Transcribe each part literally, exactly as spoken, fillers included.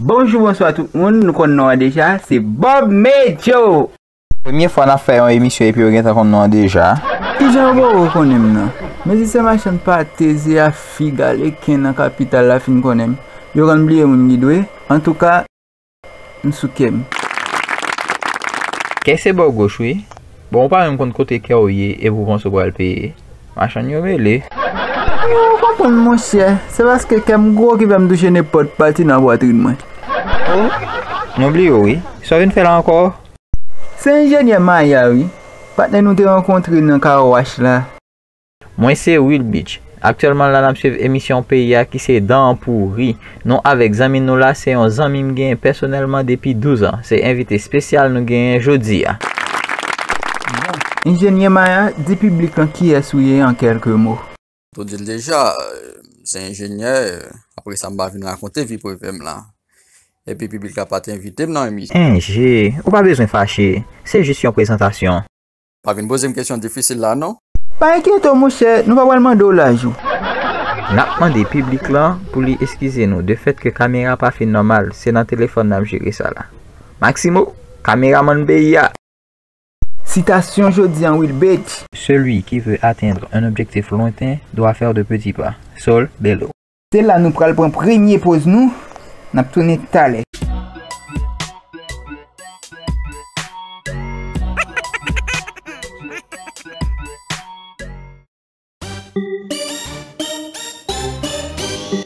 Bonjou, bonswa tout moun, nou konn non an deja, se Bob Medjo! Premye fwa n ap fè yon emisyon epi yo gentan konn non an deja. Kijan yo poko konnen m nan? Mezisyen machann pate, ze a fig, aleken nan kapital la fin konnen m. Yo konn bliye moun ki dwe. Antouka, m sou kè m. Kè se bò goch wi. Bon, ou pa menm konn kote kè w ye epi w panse w pral peye. Machann yo mele. Ou konprann monchè, se paske kè m gwo ki fè m touche nenpòt pati nan pwatrin mwen. Oh, nou bliye w wi. Sa w vin fè la ankò? Se enjenyè Maya wi. Patnè nou te rankontre nan car wash la. Mwen se Will Beach. Aktyèlman la n ap swiv emisyon peyi a ki se Dan Pouri. Nou avèk zanmi nou la, se yon zanmi m genyen pèsonèlman depi douz an. Se envite espesyal nou genyen jodi a. Bon, enjenyè Maya, di piblik lan kiyès ou ye an kèlke mo. Tou di l deja, se enjenyè, apre sa m pa vin rakonte vi privè m la. Epi piblik la pa t envite m nan emisyon. Enje, ou pa bezwen fache, se jis yon prezantasyon. Pa vin poze m kesyon difisil la non. Pa enkyete w monchè, nou pa pral mande w laj ou. N ap mande piblik lan pou li eskize nou de fèt ke kamera pa fin nòmal, se nan telefòn n ap jere sa la. Maximo, kameramann peyi a. Sitasyon jodi an Will Beach. Celui qui veut atteindre un objectif lointain doit faire de petits pas. Sol Bello. Se la nou pral pran premye poz nou. N ap tounen talè.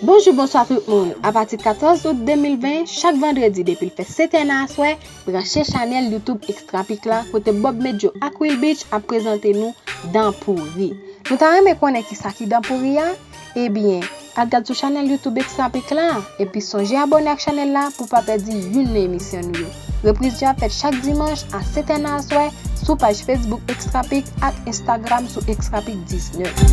Bonjou, bonswa tout moun. Apati katòz out de mil ven, chak vandredi depi l fè sèt è nan aswè, branche chanèl YouTube Extra Pic la kote Bob Medjo ak Will Beach ap prezante nou Dan Pouri. Nou ta renmen konnen kisa ki Dan Pouri a? Ebyen, al gad sou chanèl YouTube Extra Pic la, epi sonje abòne ak chanèl la pou w pa pèdi youn nan emisyon nou yo. Repriz yo ap fèt chak dimanch a sèt è nan aswè sou paj Facebook Extra Pic ak Instagram sou Extra Pic diznèf.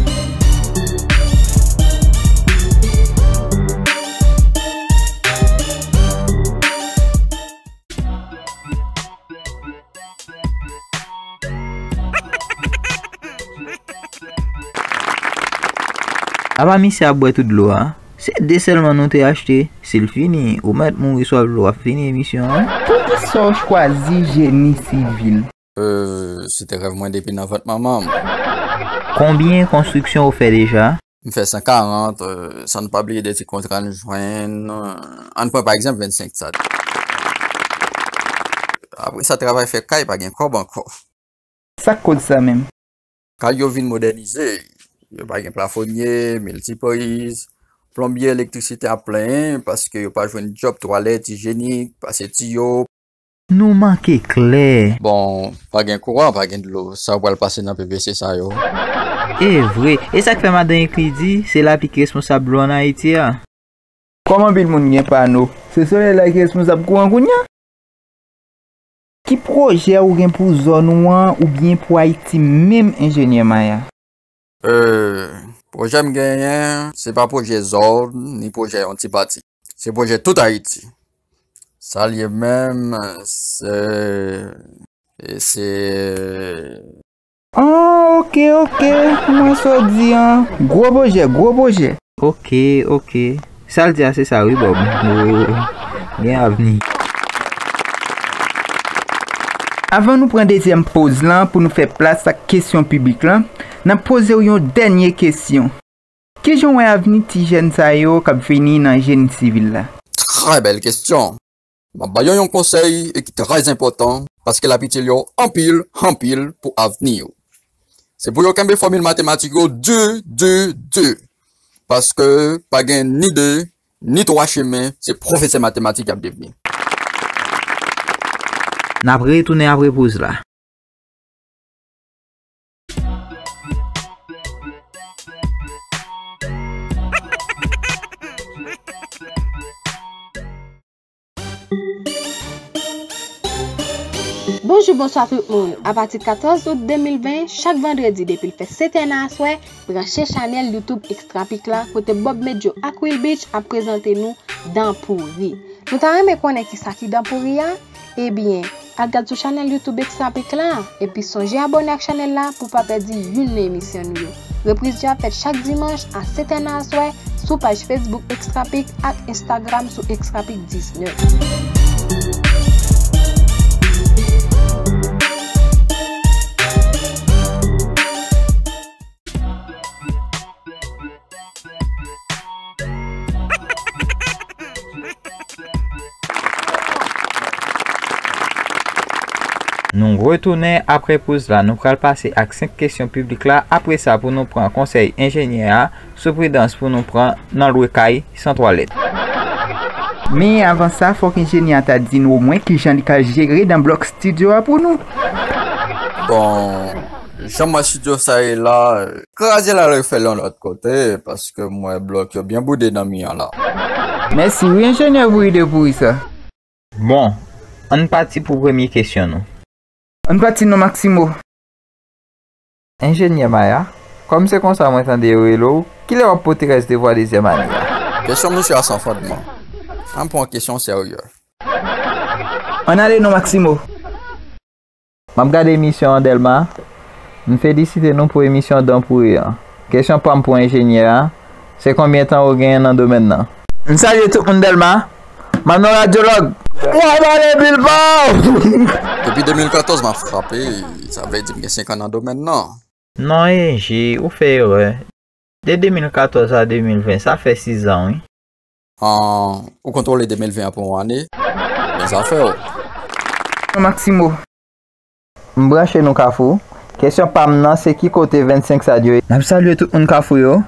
Apa misye ap bwè tout dlo a? Se de sèlman nou te achte. Si l fini, ou mèt mouri swaf dlo ap fini emisyon an. Poukisa w chwazi jeni sivil? Euh, se te rèv mwen depi nan vant manman m. Konbyen konstriksyon ou fè deja? M fè san karant, euh, san n pa bliye de ti kontra n jwenn. Ann pran pa egzanp vennsenk sa. Apre sa, travay fè kay pa gen kòb ankò. Sa k koz sa menm? Kay yo vin modènize. Yo pa gen plafonye, miltipriz, plonbye, elektrisite ap plenyen paske yo pa jwenn djòb twalèt ijyenik, pase tiyo. Nou manke klè. Bon, pa gen kouran, pa gen dlo. Sa w pral pase nan P V C sa yo? E vre. E sa k fè madan Ekli di, se lapli ki responsab dlo ann Ayiti a? Kòm anpil moun gen pano, se solèy la ki responsab kouran kounye a? Ki pwojè ou gen pou zòn ou an oubyen pou Ayiti menm, enjenyè Maya? Euh, pwojè m genyen, se pa pwojè zòn, ni pwojè yon ti pati. Se pwojè tout Ayiti. Sa l ye menm, se, e se... Ah, ok, ok, m wè sa w di an. Gwo pwojè, gwo pwojè. Ok, ok. Sa l di a se sa wi, Bob. Ou gen avni. Avan nou pran dezyèm poz lan pou nou fè plas ak kesyon piblik lan, n ap poze w yon dènye kesyon. Kijan w wè avni ti jèn sa yo k ap vini nan jeni sivil la? Trè bèl kesyon. M ap ba yo yon konsèy e ki trè enpòtan, paske l ap itil yo anpil, anpil pou avni yo. Se pou yo kenbe fòmil matematik yo di, di, di. Paske pa gen ni de, ni twa chemen, se pwofesè matematik y ap devni. N ap retounen apre poz la. Bonjou, bonswa tout moun. Apati katòz out de mil ven, chak vandredi depi l fè sèt è nan aswè, branche chanèl YouTube Extra Pic la kote Bob Medjo ak Will Beach ap prezante nou Dan Pouri. Nou ta renmen konnen kisa ki Dan Pouri a? Ebyen, al gad sou chanèl YouTube Extra Pic la, epi sonje abòne ak chanèl la pou w pa pèdi youn nan emisyon nou yo. Repriz yo ap fèt chak dimanch a sèt è nan aswè sou paj Facebook Extrapic ak Instagram sou Extrapic diznèf. Nou retounen apre poz la. Nou pral pase ak senk kesyon piblik la. Apre sa, pou nou pran konsèy enjenyè a sou pridans pou nou pran nan lwe kay san twalèt. Men avan sa, fòk enjenyè a ta di nou omwen kijan li ka jere dan blòk estidyo a pou nou. Bon, jan m wè estidyo sa ye la, kraze l al refè l yon lòt kote, paske m wè blòk yo byen boude nan mi an la. Mèsi wi, enjenyè, pou ide pouri sa. Bon, ann pati pou premye kesyon nou. Ann pati non, Maximo. Enjenyè Maya, kòm se konsa mwen tande yo rele w, kilè w ap pote rès devwa dezyèm ane a? Kesyon misye a san fondman. Ann pran kesyon serye. Ann ale non, Maximo. M ap gade emisyon an, Dèlma. M felisite nou pou emisyon dan pouri an. Kesyon pa m pou enjenyè a, se konbyen tan ou genyen nan domèn nan? M salye tout moun, Dèlma. M ap nan radyològ. W ap ale Bilbao! Depi de mil katòz m ap frape, sa vle di m gen senk an nan domèn nan. Non, Enje, ou fè erè. De de mil katòz a de mil ven, sa fè sis an, wi. An, ou kontwole de mil ven an pou yon ane? Bèl zafè w. Maximo. M branche nou Kafou. Kesyon pa m nan, se ki kote vennsenk Sad yo ye? N ap salye tout moun Kafou yo.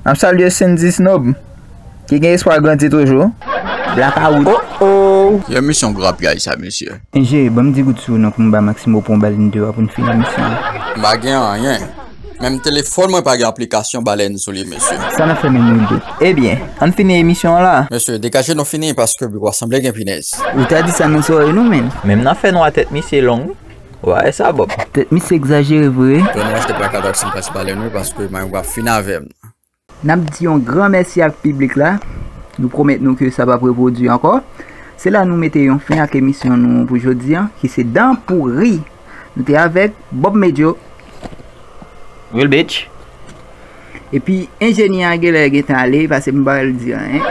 N ap salye Cindy Snob, ki gen espwa grandi toujou. Blakawout. Oh, oh. Yon emisyon grapyay sa, mesye. Enje, ban m di goud sou non pou m ba Maximo pou yon balèn de a pou n fini emisyon an. M pa gen anyen. Menm telefòn mwen pa gen aplikasyon balèn sou li, mesye. Sa n ap fè menm, Wilde? Ebyen, ann fini emisyon an la. Mesye, degaje nou fini paske biwo a sanble gen pinèz. Ou ta di sa nan zòrèy nou, menn. Menm nan fè nwa tèt misye long, wi. Ou pa wè sa, Bob? Tèt misye egzajere vre. Fè nou achte plakad ak san plas balèn, wi, paske Mayou ap fini avè m. N ap di yon gran mèsi ak piblik la. Nou pwomèt nou ke sa p ap repwodui ankò. Se la nou mete yon fen ak emisyon nou pou jodi a, ki se Dan Pouri. Nou te avèk Bob Medjo. Will Beach. Epi enjenyè a genlè gentan ale, pase m pa pral di anyen.